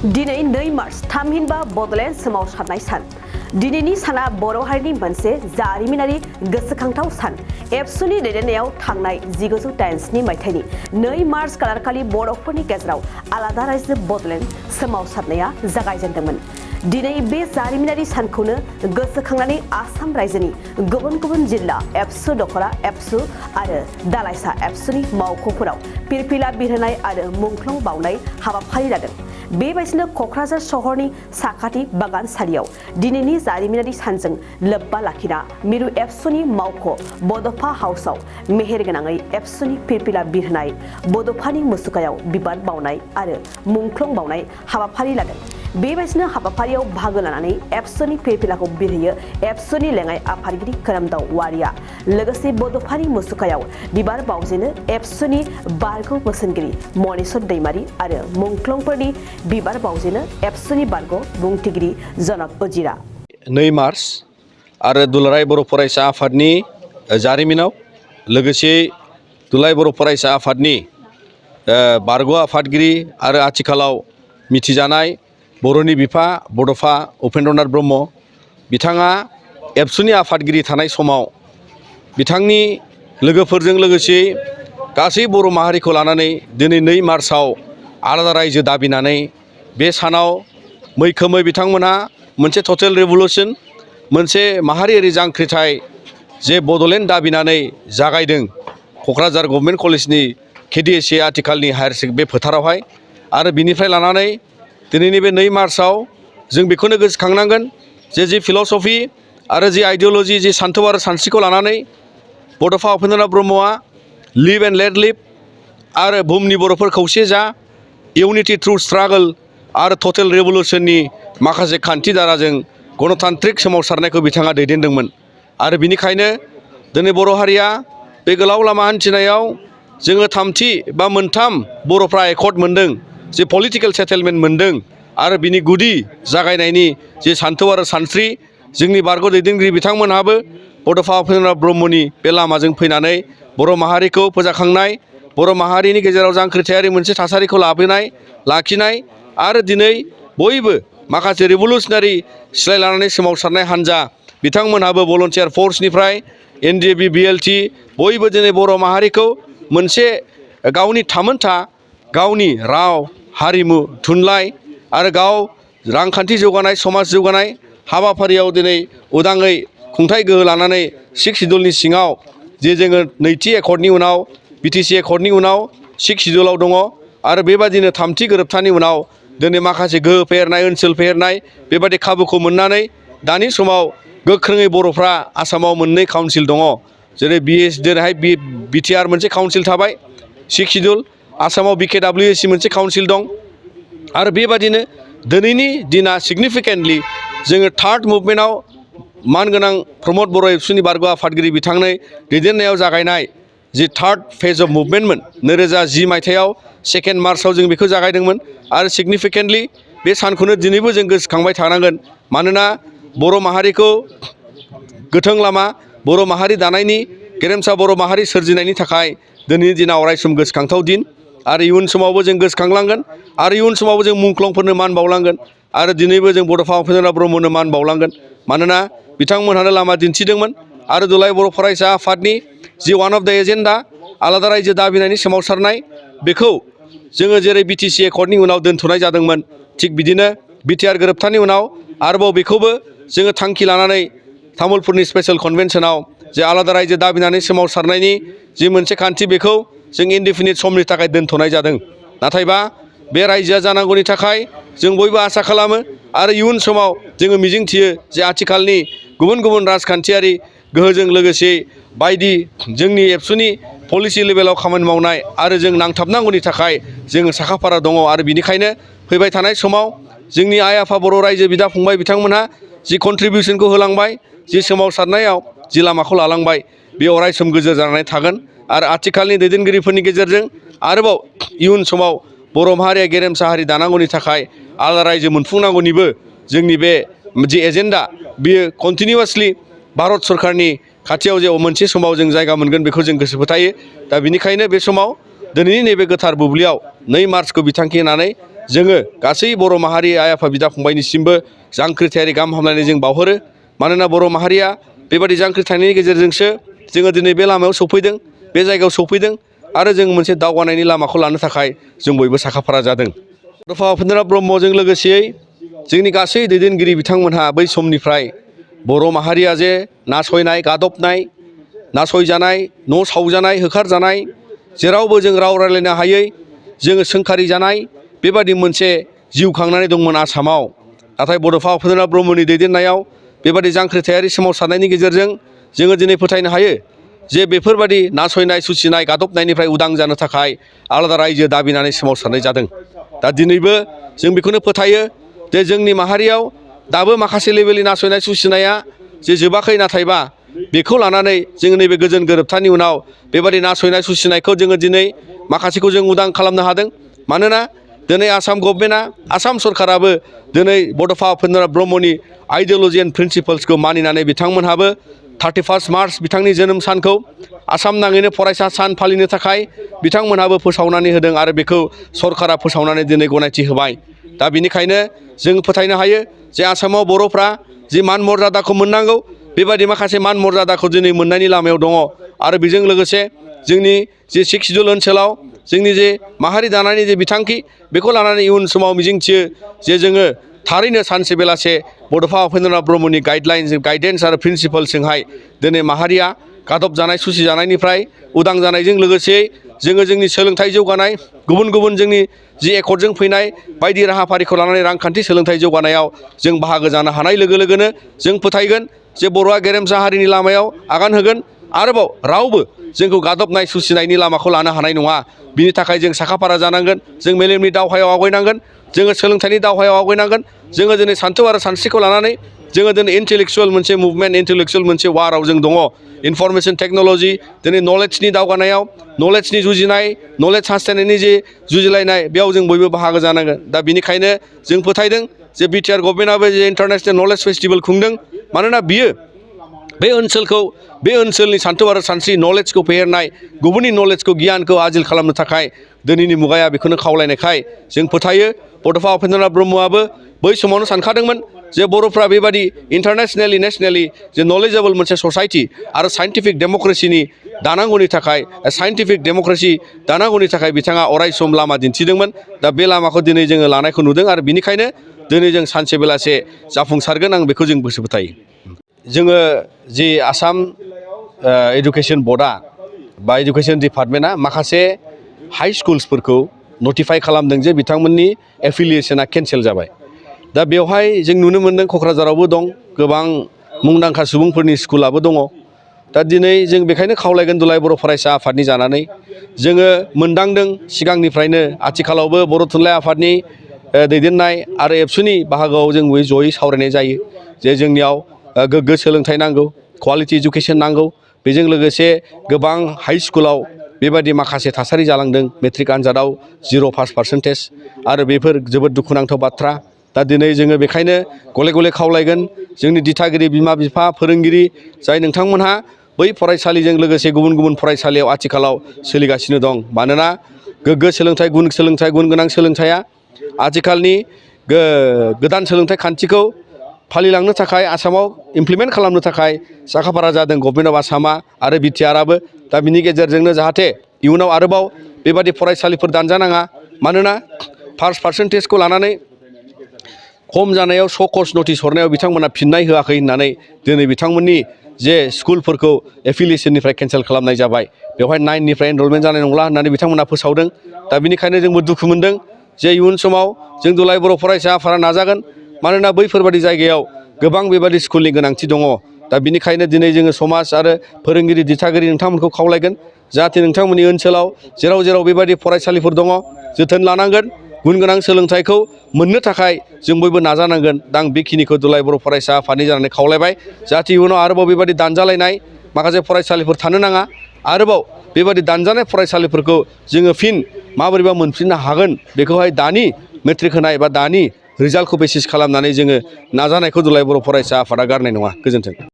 दिनै 2 मार्च थामहिनबा बड'लेण्ड सोमावसारनाय सान। दिनैनि साना बर' हारिनि मोनसे जारिमिनारि गोसोखांथाव सान। एबसुनि दैदेननायाव थांनाय 1987 मायथाइनि 2 मार्च खालारखालि बर'फोरनि गेजेराव आलादा रायजो बड'लेण्ड सोमावसारनाया जागायजेनदोंमोन। दिनै बे जारिमिनारि सानखौनो गोसोखांनानै आसाम रायजोनि गुबुन गुबुन जिल्ला एबसु दखला एबसु आरो दालाइसा एबसुनि मावख'फोराव फिरफिला बिरहोनाय आरो मुंख्लं बावनाय हाबाफारि लादों। बेबायदिनो क'क्राझार सहरनि साखाथि बागानसालियाव दिनैनि जारिमिनारि सानजों लोब्बा लाखिना मिरु एबसुनि मावख' बड'फा हाउसआव मेहेरगोनाङै एबसुनि फिरफिला बिरहोनाय, बड'फानि मुसुखायाव बिबार बावनाय आरो मुंख्लं बावनाय हाबाफारि लादों। बेबायदिनो हाबाफारियाव बाहागो लानानै एबसुनि फिरफिलाखौ बिरहोयो एबसुनि लेङाइ आफादगिरि खोरोमदाव वारिया। लोगोसे बड'फानि मुसुखायाव बिबार बावजेनो एबसुनि बारग' बोसोनगिरि मनेस्वर दैमारि आरो मुंख्लंफोरनि बिबार बावजेनो एबसुनि बारग' बुंथिगिरि जनक उजिरा। 2 मार्च आरो दुलाराय बर' फरायसा आफादनि जारिमिनाव लोगोसे दुलाराय बर' फरायसा आफादनि बारग' आफादगिरि आरो आथिखालाव मिथिजानाय बर'नि बिफा बड'फा उपेन्द्रनाथ ब्रह्म बिथाङा एबसुनि आफादगिरि थानाय समाव बिथांनि लोगोफोरजों लोगोसे गासै बर' माहारिखौ लानानै दिनै 2 मार्चआव आलादा रायजो दाबिनानै बे सानाव मैखोमै बिथांमोनहा मोनसे टटेल रिभलिउसन, मोनसे माहारियारि जांख्रिथाय जे बड'लेण्ड दाबिनानै जागायदों क'क्राझार गभर्नमेन्ट कलेजनि KDSA आथिखालनि हायार सेकेन्डारि बे फोथारावहाय। आरो बिनिफ्राय लानानै दिनैनि बे 2 मार्चआव जों बेखौनो गोसोखांनांगोन जे फिल'सफि आरो जि आइडिय'लजि, जि सान्थौ आरो सानस्रिखौ लानानै बड'फा उपेन्द्रनाथ ब्रह्मआ लिभ एन्ड लेट लिभ आरो बुहुमनि बर'फोर खौसे जा, इउनिटि थ्रु स्ट्रागल आरो टटेल रिभलिउसननि माखासे खान्थि धाराजों गणतान्त्रिक सोमावसारनायखौ बिथाङा दैदेनदोंमोन। आरो बिनिखायनो दिनै बर' हारिया बे गोलाव लामा हान्थिनायाव जोङो 3थि बा 3 बर'फ्रा एकर्ड मोन्दों, जे पलिटिकेल सेटेलमेन्ट मोन्दों। आरो बिनि गुदि जागायनायनि जे सान्थौ आरो सानस्रि जोंनि बारग' दैदेनगिरि बिथांमोनहाबो बड'फा उपेन्द्रनाथ ब्रह्मनि बे लामाजों फैनानै बर' माहारिखौ फोजाखांनाय, बर' माहारिनि गेजेराव जांख्रिथायारि मोनसे थासारिखौ लाखिनाय आरो दिनै बयबो माखासे रिभलिउसनारि सिलाय लानानै सोमावसारनाय हान्जा बिथांमोनहाबो भलन्टियार फर्सनिफ्राय NDAB BLT बयबो दिनै बर' माहारिखौ मोनसे गावनि थामोनथा, गावनि राव हारिमु थुनलाइ आरो गाव रांखान्थि जौगानाय, समाज जौगानाय हाबाफारियाव दिनै उदाङै खुंथाइ गोहो लानानै 6 सिडुलनि सिङाव जे जोङो 2थि एकर्डनि उनाव BTC एकर्डनि उनाव 6 सिडुलाव दङ। आरो बेबादिनो 3थि गोरोबथानि उनाव दिनै माखासे गोहो फेहेरनाय, ओनसोल फेहेरनाय बेबादि खाबुखौ मोननानै दानि समाव गोख्रोङै बर'फ्रा आसामाव 2 काउन्सिल दङ। जेरै दिनैहाय BTR मोनसे काउन्सिल थाबाय 6 सिडुल, आसामाव BKWSC मोनसे काउन्सिल दं। आरो बेबादिनो दिनैनि दिना सिगनिफिकेन्टलि जोङो 3rd मुभमेन्टआव मानगोनां प्रमद बर' एबसुनि बारग' आफादगिरि बिथांनि दैदेननायाव जागायनाय जि 3rd फेज अफ मुभमेन्टमोन 2010 मायथाइयाव 2 मार्चआव जों बेखौ जागायदोंमोन। आरो सिगनिफिकेन्टलि बे सानखौनो दिनैबो जों गोसोखांबाय थानांगोन। मानोना बर' माहारिखौ गोथों लामा, बर' माहारि दानायनि, गेरेमसा बर' माहारि सोरजिनायनि थाखाय दिनैनि दिना अरायसम गोसोखांथाव दिन। आरो इयुन समावबो जों गोसोखांलांगोन आरो इयुन समावबो जों मुंख्लंफोरनो मान बावलांगोन। आरो दिनैबो जों बड'फा उपेन्द्रनाथ ब्रह्मनो मान बावलांगोन। मानोना बिथांमोनहानो लामा दिन्थिदोंमोन। आरो दुलाराय बर' फरायसा आफादनि जि वान अफ द एजेन्डा आलादा रायजो दाबिनायनि सोमावसारनाय, बेखौ जोङो जेरै BTC एकर्डनि उनाव दोनथ'नाय जादोंमोन, थिग बिदिनो BTR गोरोबथानि उनाव आरोबाव बेखौबो जोङो थांखि लानानै तामुलपुरनि स्पेशेल कनभेनसनाव जे आलादा रायजो दाबिनानै सोमावसारनायनि जि मोनसे खान्थि बेखौ जों इनडिफिनिट समनि थाखाय दोनथ'नाय जादों। नाथायबा बे रायजोआ जानांगौनि थाखाय जों बयबो आसा खालामो आरो इयुन समाव जोङो मिजिंथियो जे आथिखालनि गुबुन गुबुन राजखान्थियारि गोहोजों लोगोसे बायदि जोंनि एबसुनि पलिसि लेभेलाव खामानि मावनाय आरो जों नांथाबनांगौनि थाखाय जोङो साखाफारा दङ। आरो बिनिखायनो फैबाय थानाय समाव जोंनि आइ आफा बर' रायजो बिदा फंबाय बिथांमोनहा जि कन्ट्रिबिउसनखौ होलांबाय, जि सोमावसारनायाव जि लामाखौ लालांबाय, बे अरायसम गोजोर जानानै थागोन। आरो आथिखालनि दैदेनगिरिफोरनि गेजेरजों आरोबाव इयुन समाव बर' माहारिया गेरेमसा हारि दानांगौनि थाखाय आलादा रायजो मोनफुंनांगौनिबो जोंनि बे जि एजेन्डा बियो कन्टिनिउवासलि भारत सरकारनि खाथियाव जे मोनसे समाव जों जायगा मोनगोन बेखौ जों गोसो फोथायो। दा बिनिखायनो बे समाव दिनैनि नैबे गोथार बुब्लियाव 2 मार्चखौ बिथांखि होनानै जोङो गासै बर' माहारि आइ आफा बिदा फंबायनिसिमबो जांख्रिथायारि गाहाम हामलायनाय जों बावहरो। मानोना बर' माहारिया बेबादि जांख्रिथायनि गेजेरजोंसो जोङो दिनै बे लामायाव सौफैदों, बे जायगायाव सौफैदों आरो जों मोनसे दावगानायनि लामाखौ लानो थाखाय जों बयबो साखाफारा जादों। बड'फा उपेन्द्रनाथ ब्रह्मजों लोगोसेयै जोंनि गासै दैदेनगिरि बिथांमोनहा बै समनिफ्राय बर' माहारिया जे नासयनाय, गादबनाय, नासयजानाय, न' सावजानाय, होखारजानाय, जेरावबो जों राव रायज्लायनो हायै, जोङो सोंखारि जानाय बेबादि मोनसे जिउ खांनानै दंमोन आसामाव। नाथाय बड'फा उपेन्द्रनाथ ब्रह्मनि दैदेननायाव बेबादि जांख्रिथायारि सोमावसारनायनि गेजेरजों जोङो दिनै फोथायनो हायो जे बेफोरबादि नासयनाय, सुसिनाय, गादबनायनिफ्राय उदां जानो थाखाय आलादा रायजो दाबिनानै सोमावसारनाय जादों। दा दिनैबो जों बेखौनो फोथायो जे जोंनि माहारियाव दाबो माखासे लेभेलनि नासयनाय, सुसिनाया जे जोबाखै, नाथायबा बेखौ लानानै जोङो नैबे गोजोन गोरोबथानि उनाव बेबादि नासयनाय, सुसिनायखौ जोङो दिनै माखासेखौ जों उदां खालामनो हादों। मानोना दिनै आसाम गभर्नमेन्टआ, आसाम सरकाराबो दिनै बड'फा उपेन्द्रनाथ ब्रह्मनि आइडिय'लजि एन्ड प्रिन्सिपाल्सखौ मानिनानै बिथांमोनहाबो 31 मार्च बिथांनि जोनोम सानखौ आसाम नाङैनो फरायसा सान फालिनो थाखाय बिथांमोनहाबो फोसावनानै होदों आरो बेखौ सरकारा फोसावनानै दिनै गनायथि होबाय। दा बेनिखायनो जों फोथायनो हायो जे आसामाव बर'फ्रा जि मान मर्यादाखौ मोननांगौ बेबायदि माखासे मान मर्यादाखौ दिनै मोननायनि लामायाव दङ। आरो बेजों लोगोसे जोंनि जे 6 सिडुल ओनसोलाव जोंनि जे माहारि दानायनि जे बिथांखि बेखौ लानानै इयुन समाव मिजिंथियो जे जोङो थारैनो सानसे बेलासे बड'फा उपेन्द्रनाथ ब्रह्मनि गाइडेन्स आरो प्रिन्सिपालजोंहाय दिनै माहारिया गादब जानाय, सुसि जानायनिफ्राय उदां जानायजों लोगोसे जोङो जोंनि सोलोंथाइ जौगानाय, गुबुन गुबुन जोंनि जि एकर्डजों फैनाय बायदि राहाफारिखौ लानानै रांखान्थि सोलोंथाइ जौगानायाव जों बाहागो जानो हानाय लोगो लोगोनो जों फोथायगोन जे बर'आ गेरेमसा हारिनि लामायाव आगान होगोन। आरोबाव रावबो जोंखौ गादबनाय, सुसिनायनि लामाखौ लानो हानाय नङा। बिनि थाखाय जों साखाफारा जानांगोन, जों मेलेमनि दावहायाव आवगायनांगोन, जोङो सोलोंथाइनि दावहायाव आवगायनांगोन। जोङो दिनै सान्थौ आरो सानस्रिखौ लानानै जोङो दिनै इन्टेलेक्सुवेल मोनसे मुभमेन्ट, इन्टेलेक्सुवेल मोनसे वाराव जों दङ। इनफरमेसन टेक्न'लजि, दिनै नलेजनि दावगानायाव, नलेजनि जुजिनाय, नलेज हास्थायनायनि जे जुजिलायनाय, बेयाव जों बयबो बाहागो जानांगोन। दा बेनिखायनो जों फोथायदों जे बिटिआर गभर्नमेन्टआबो जे इन्टारनेसनेल नलेज फेस्टिभेल खुंदों। मानोना बियो बे ओनसोलखौ, बे ओनसोलनि सान्थौ आरो सानस्रि नलेजखौ फेहेरनाय, गुबुननि नलेजखौ, गियानखौ आजिल खालामनो थाखाय दिनैनि मुगाया बेखौनो खावलायनायखाय जों फोथायो बड'फा उपेन्द्रनाथ ब्रह्मआबो बै समावनो सानखादोंमोन जे बर'फ्रा बेबादि इन्टारनेसनेलि, नेसनेलि जे नलेजेबोल मोनसे ससाइटि आरो साइन्टिफिक डेम'क्रेसिनि दानांगौनि थाखाय, साइन्टिफिक डेम'क्रेसि दानांगौनि थाखाय बिथाङा अराय सम लामा दिन्थिदोंमोन। दा बे लामाखौ दिनै जोङो लानायखौ नुदों आरो बिनिखायनो दिनै जों सानसे बेलासे जाफुंसारगोन, आं बेखौ जों गोसो फोथायो। जोङो जि आसाम एडुकेसन बर्डआ बा एडुकेसन डिपार्टमेन्टआ माखासे हाई स्कुल्सफोरखौ नटिफाइ खालामदों जे बिथांमोननि एफिलिएसना केन्सेल जाबाय। दा बेवहाय जों नुनो मोन्दों क'क्राझारावबो दं, गोबां मुंदांखा सुबुंफोरनि स्कुलाबो दङ। दा दिनै जों बेखायनो खावलायगोन दुलाराय बर' फरायसा आफादनि जानानै जोङो मोनदांदों सिगांनिफ्रायनो, आथिखालावबो बर' थुनलाइ आफादनि दैदेननाय आरो एबसुनि बाहागोआव जों जयै सावरायनाय जायो जे जोंनियाव गोग्गो सोलोंथाइ नांगौ, क्वालिटि इडुकेसन नांगौ। बेजों लोगोसे गोबां हाई स्कुलाव बेबायदि माखासे थासारि जालांदों, मेट्रिक आनजादाव 0 पास पार्सेन्टेज, आरो बेफोर जोबोद दुखुनांथाव बाथ्रा। दा दिनै जोङो बेखायनो गले गले खावलायगोन जोंनि दिथागिरि, बिमा बिफा, फोरोंगिरि जाय नोंथांमोनहा बै फरायसालिजों लोगोसे गुबुन गुबुन फरायसालियाव आथिखालाव सोलिगासिनो दं। मानोना गोग्गो सोलोंथाइ, गुन गोनां सोलोंथाइया आथिखालनि गोदान सोलोंथाइ खान्थिखौ फालिलांनो थाखाय, आसामाव इमप्लिमेन्ट खालामनो थाखाय साखाफारा जादों गभर्नमेन्ट अफ आसामा आरो बिटिआरआबो। दा बिनि गेजेरजोंनो जाहाथे इयुनाव आरोबाव बेबादि फरायसालिफोर दानजानाङा। मानोना फार्स्ट पार्सेन्टेजखौ लानानै खम जानायाव सकस नटिस हरनायाव बिथांमोना फिननाय होआखै होननानै दिनै बिथांमोननि जे स्कुलफोरखौ एफिलिएसननिफ्राय केन्सेल खालामनाय जाबाय। बेवहाय 9निफ्राय एनरलमेन्ट जानाय नंला होननानै बिथांमोना फोसावदों। दा बेनिखायनो जोंबो दुखु मोनदों जे इयुन समाव जों दुलाराय बर' फरायसा आफादा नाजागोन। मानोना बैफोरबादि जायगायाव गोबां बेबादि स्कुलनि गोनांथि दङ। दा बिनिखायनो दिनै जोङो समाज आरो फोरोंगिरि, दिथागिरि नोंथांमोनखौ खावलायगोन जाहाथे नोंथांमोननि ओनसोलाव जेराव जेराव बेबायदि फरायसालिफोर दङ जोथोन लानांगोन, गुन गोनां सोलोंथाइखौ मोननो थाखाय जों बयबो नाजानांगोन। दा आं बेखिनिखौ दुलाराय बर' फरायसा आफादनि जानानै खावलायबाय जाहाथे इयुनाव आरोबाव बेबायदि दानजालायनाय माखासे फरायसालिफोर थानो नाङा। आरोबाव बेबायदि दानजानाय फरायसालिफोरखौ जोङो फिन माबोरैबा मोनफिननो हागोन, बेखौहाय दानि मेट्रिक होनाय बा दानि रिजाल्टखौ बेसिस खालामनानै जोङो नाजानायखौ दुलाराय बर' फरायसा आफादा गारनाय नङा। गोजोन्थों।